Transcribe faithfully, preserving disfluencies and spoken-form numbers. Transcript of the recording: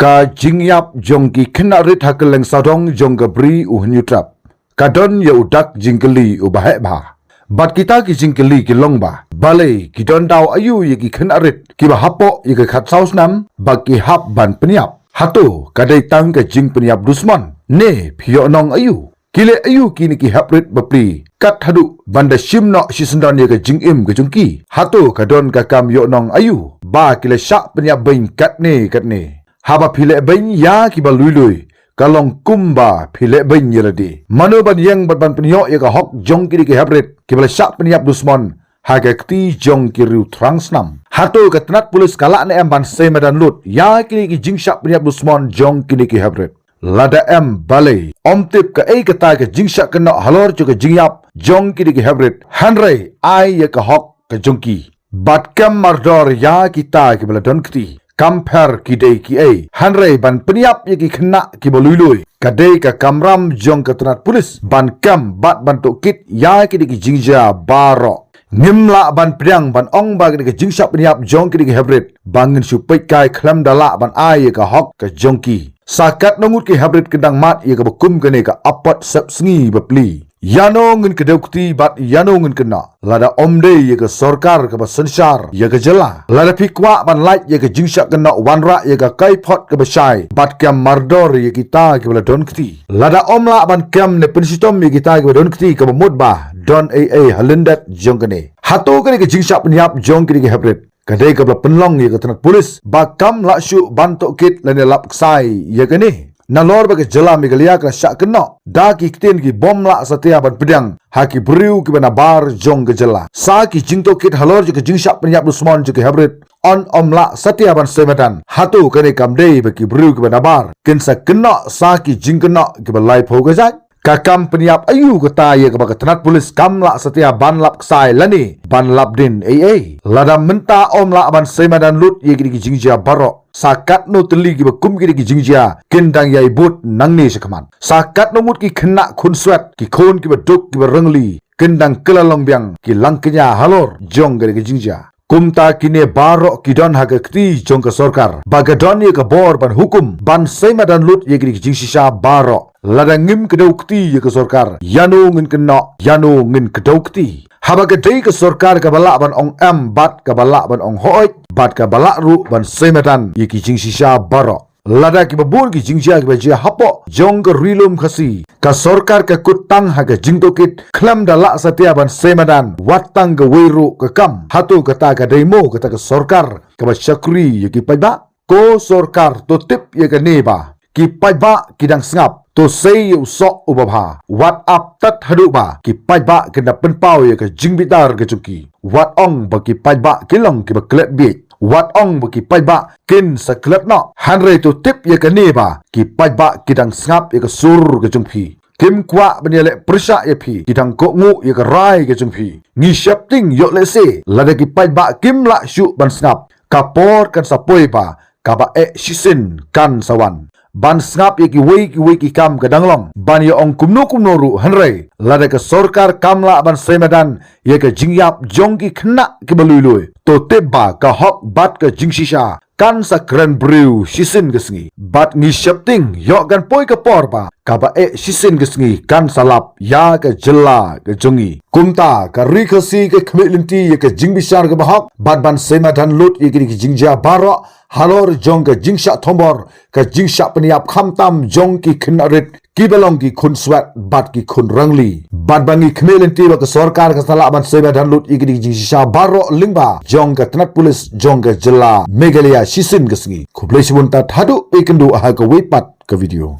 Ka jingïap jong ki khynnah rit ha kylleng sawdong jong ka Bri u Hynñiewtrep ka don ïa u dak jingkylli uba heh bha. Bad kita ki jingkylli ki long ba, balei ki don daw aïu ïa ki khynnah rit kiba hapoh ïa ka khatsaw snem ba ki hap ban pynïap? Hato ka dei tang ka jingpynïap dusmon, ne phi ïohnong aïu? Ki leh aïu kine ki heprit bapli kat haduh ban da shim noh shisyndon ïa ka jingim ka jong ki? Hato ka don ka kam ïohnong aïu ba ki la shah pynïap beiñ katne katne? Haba phi leh beiñ ïa kiba lui lui, ka long kumba phi leh beiñ ïa lade. Mano ban ïeng bad ban pynïoh ïa ka hok jong kine ki heprit kiba la shah pynïap dusmon ha ka kti jong ki riew thrang snam? Hato ka tnat pulis ka lah ne em ban sei madan lut ïa kine ki jingshah pynïap dusmon jong kine ki heprit? Lada em, balei ym tip kaei kata ka jingshah kynnoh halor jong ka jingïap jong kine ki heprit, hynrei ai ïa ka hok ka jong ki. Bad kem mardor ïa kita kiba la don kti. Kam pher ki dei kiei, hynrei ban pynïap ïa ki khynnah kiba lui lui ka dei ka kamram jong ka tnat pulis ban kem bad ban tohkit ïa kine ki jingjia baroh. Ngim lah ban pdiang ban ong ba kane ka jingshah pynïap jong kine ki heprit ba ngin shu peit kai khlem da lah ban ai ïa ka hok ka jong ki. Sa katno ngut ki heprit ki dang mad ïa kaba kum kane ka apot sepsngi bapli. Ïano ngin kdew kti bad ïano ngin kynnoh? Lada ym dei ïa ka sorkar kaba synshar ïa ka jylla, lada phi kwah ban lait ïa ka jingshah kynnoh, wanrah ïa ka kaiphod kaba shai bad kem mardor ïa kita kiba la don kti. Lada ym lah ban kem ne pynshitom ïa kita kiba don kti, kaba mut ba don ei ei ha lyndet jong kane. Hato kane ka jingshah pynïap jong kine ki heprit ka dei kaba la pynlong ïa ka tnat pulis ba kam lah shuh ban tohkit lane lap ksai ïa kane. Nalor ba ka jylla Meghalaya ka la shah kynnoh da ki ktien ki bym lah satia ban pdiang ha ki briew kiba nabar jong ka jylla. Sa ki jingtohkit halor jong ka jingshah pynïap dusmon jong ki heprit yn ym lah satia ban sei madan. Hato kane kam dei ba ki briew kiba nabar kin sa kynnoh sa ki jingkynnoh kiba laiphew ka jait? Ka kam pynïap aïu kata ïa kaba ka tnat pulis kam lah satia ban lap ksai lane ban lap dien ei ei? Lada mynta ym lah ban sei madan lut ïa kine ki jingjia baroh, sa katno tylli kiba kum kine ki jingjia kin dang ïai bud nangne shakhmat? Sa katno ngut ki khynnah khunswet, ki khun kiba duk kiba rangli kin dang kylla long biang ki langkñia halor jong kine ki jingjia? Kumta kine baroh ki don ha ka kti jong ka sorkar ba ka don ïa ka bor ban hukum ban sei madan lut ïa kine ki jingshisha baroh. Lada ngim kdew kti ïa ka sorkar, ïano ngin kynnoh, ïano ngin kdew kti? Haba ka dei ka sorkar kaba lah ban ong em bad kaba lah ban ong hooid bad kaba lah ruh ban sei madan ïa ki jingshisha baroh. Lada kiba bun ki jingjia kiba jia hapoh jong ka Ri Lum Khasi, ka sorkar ka kut tang ha ka jingtohkit khlem da lah satia ban sei madan wat tang kawei ruh ka kam, hato kata ka dei mo kata ka sorkar kaba shakri ïa ki paidbah? Ko sorkar, to tip ïa kane ba ki paidbah ki dang sngap, to sei ïa u soh uba bha. Wat ap tat haduh ba ki paidbah kin da pynpaw ïa ka jingbitar ka jong ki. Wat ong ba ki paidbah ki long kiba klet bieit, wat ong ba ki paidbah kin sa klet noh, hynrei to tip ïa kane ba ki paidbah ki dang sngap ïa ka sur ka jong phi. Kim kwah ban ïaleh pyrshah ïa phi, ki dang kohnguh ïa ka rai ka jong phi. Ngi sheptieng ïoh lehse lada ki paidbah kim lah shuh ban sngap, ka por kan sa poi ba kaba eh shisien kan sa wan. Ban sngap ïa kiwei kiwei ki kam ka dang long ban ïa ong kumno kumno ruh, hynrei lada ka sorkar kam lah ban sei madan ïa ka jingïap jong ki khynnah kiba lui lui, to tip ba ka hok bad ka jingshisha kan sa kren briew shisien ka sngi. Bad ngi sheptieng ïoh kan poi ka por ba kaba eh shisien ka sngi kan sa lap ïa ka jylla ka jong ngi. Kumta ka Ri Khasi ka khmih lynti ïa ka jingbishar kaba hok bad ban sei madan lut ïa kine ki jingjia baroh halor jong ka jingshah thombor, ka jingshah pynïap khamtam jong ki khynnah rit kiba long ki khunswet bad ki khun rangli. Bad ba ngi khmih lynti ba ka sorkar ka sa lah ban sei madan lut ïa kine ki jingshisha baroh lyngba jong ka tnat pulis jong ka jylla Meghalaya shisien ka sngi. Khublei shibun, tad haduh ïakynduh ha kawei pat ka video.